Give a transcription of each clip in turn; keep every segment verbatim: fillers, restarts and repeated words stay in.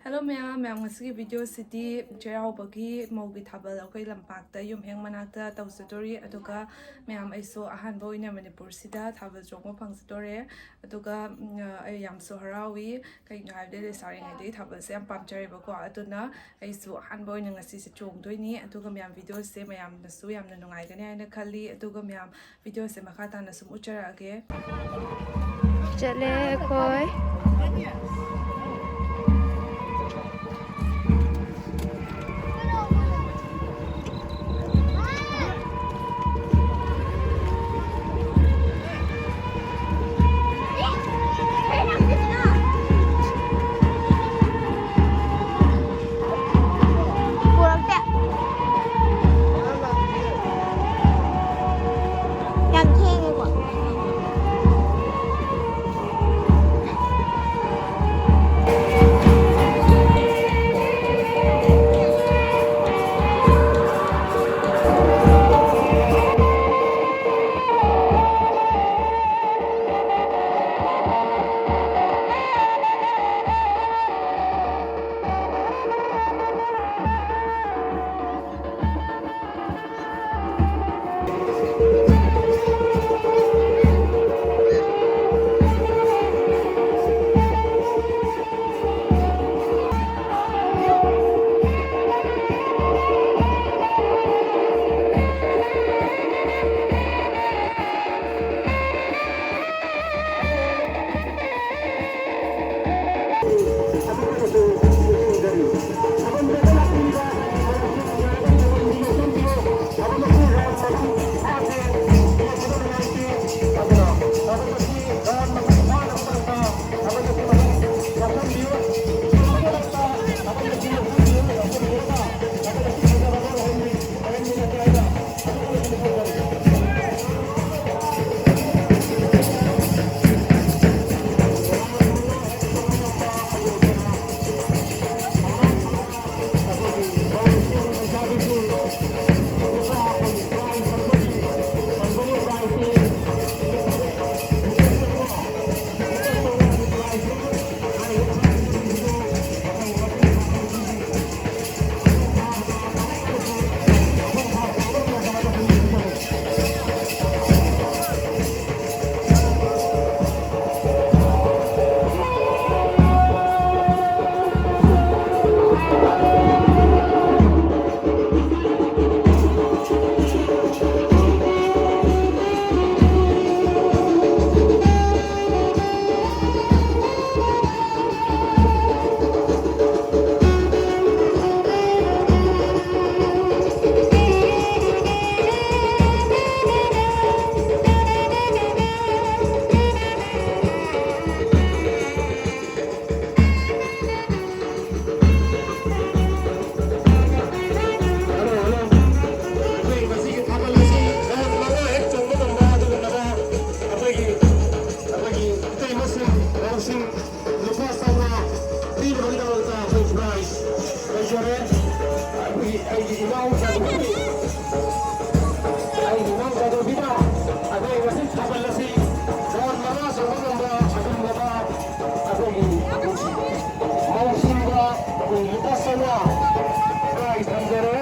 Hello ꯃꯌꯥꯝ, ꯃꯌꯥꯝ ꯉꯁꯤꯒꯤ ꯚꯤꯗꯤꯑꯣꯁꯤꯗꯤ ꯆꯩꯔꯥꯎꯕꯒꯤ ꯃꯧꯒꯤ ꯊꯥꯕꯜ ꯑꯩꯈꯣꯏ ꯂꯝꯄꯥꯛꯇ ꯌꯨꯝ ꯍꯦꯛ ꯃꯅꯥꯛꯇ ꯇꯧꯖꯗꯣꯔꯤ꯫ ꯑꯗꯨꯒ ꯃꯌꯥꯝ ꯑꯩꯁꯨ ꯑꯍꯥꯟꯕ ꯑꯣꯏꯅ ꯃꯅꯤꯄꯨꯔꯁꯤꯗ ꯊꯥꯕꯜ ꯆꯣꯡꯕ ꯐꯪꯖꯗꯣꯔꯦ꯫ ꯑꯗꯨꯒ ꯎꯝ, ꯑꯩ ꯌꯥꯝꯁꯨ ꯍꯔꯥꯎꯏ꯫ ꯀꯩꯒꯤꯅꯣ ꯍꯥꯏꯕꯗꯤ ꯂꯩꯁꯥꯔꯤꯉꯩꯗꯒꯤ ꯊꯥꯕꯜꯁꯦ ꯌꯥꯝ ꯄꯥꯝꯖꯔꯦꯕꯀꯣ꯫ ꯑꯗꯨꯅ ꯑꯩꯁꯨ ꯑꯍꯥꯟꯕ ꯑꯣꯏꯅ ꯉꯁꯤꯁꯦ ꯆꯣꯡꯗꯣꯏꯅꯤ꯫ ꯑꯗꯨꯒ ꯃꯌꯥꯝ ꯚꯤꯗꯤꯑꯣꯁꯦ ꯃꯌꯥꯝꯅꯁꯨ ꯌꯥꯝꯅ ꯅꯨꯡꯉꯥꯏꯒꯅꯤ ꯍꯥꯏꯅ ꯈꯜꯂꯤ꯫ ꯑꯗꯨꯒ ꯃꯌꯥꯝ ꯚꯤꯗꯤꯑꯣꯁꯦ ꯃꯈꯥ ꯇꯥꯅ ꯁꯨꯝ ꯎꯠꯆꯔꯛꯑꯒꯦ꯫ ꯆꯠꯂꯦ ꯑꯩꯈꯣꯏ꯫ ꯄꯨꯔꯛꯇꯦ꯫ ꯌꯥꯝ ꯊꯦꯡꯉꯦꯀꯣ꯫ ꯄ꯭ꯔꯥꯏꯖ ꯂꯩꯖꯔꯦ꯫ ꯑꯩꯈꯣꯏꯒꯤ, ꯑꯩꯒꯤ ꯏꯅꯥꯎ ꯆꯥꯟꯕꯤ, ꯑꯩꯒꯤ ꯏꯅꯥꯎ ꯆꯥꯟꯕꯤꯅ ꯑꯩꯈꯣꯏ ꯉꯁꯤ ꯊꯥꯕꯜ ꯑꯁꯤ ꯔꯥꯎꯟ ꯃꯉꯥ ꯆꯣꯡꯕ ꯉꯝꯕ ꯑꯗꯨꯒꯨꯝꯂꯕ ꯑꯩꯈꯣꯏꯒꯤ ꯃꯧꯁꯤꯡꯗ ꯑꯩꯈꯣꯏ ꯂꯨꯄꯥ ꯆꯥꯝꯃꯉꯥ ꯄ꯭ꯔꯥꯏꯖ ꯊꯝꯖꯔꯦ꯫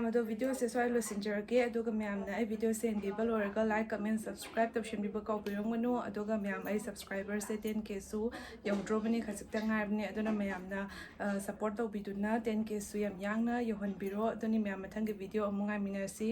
ꯑꯗꯣ videoꯁꯦ ꯁ꯭ꯋꯥꯏ ꯂꯣꯏꯁꯤꯟꯖꯔꯒꯦ꯫ ꯑꯗꯨꯒ ꯃꯌꯥꯝꯅ ꯑꯩ videoꯁꯦ ꯌꯦꯡꯕꯤꯕ ꯂꯣꯏꯔꯒ like, comment, subscribe ꯇꯧꯁꯤꯟꯕꯤꯕ ꯀꯥꯎꯕꯤꯔꯝꯒꯅꯨ꯫ ꯑꯗꯨꯒ ꯃꯌꯥꯝ, ꯑꯩ subscriberꯁꯦ ten Kꯁꯨ ꯌꯧꯗ꯭ꯔꯣꯕꯅꯤ, ꯈꯖꯤꯛꯇ ꯉꯥꯏꯔꯕꯅꯤ꯫ ꯑꯗꯨꯅ ꯃꯌꯥꯝꯅ support ꯇꯧꯕꯤꯗꯨꯅ ten Kꯁꯨ ꯌꯥꯝ ꯌꯥꯡꯅ ꯌꯧꯍꯟꯕꯤꯔꯣ꯫ ꯑꯗꯨꯅꯤ ꯃꯌꯥꯝ, ꯃꯊꯪꯒꯤ video ꯑꯃꯨꯛ ꯉꯥꯏꯃꯤꯟꯅꯔꯁꯤ꯫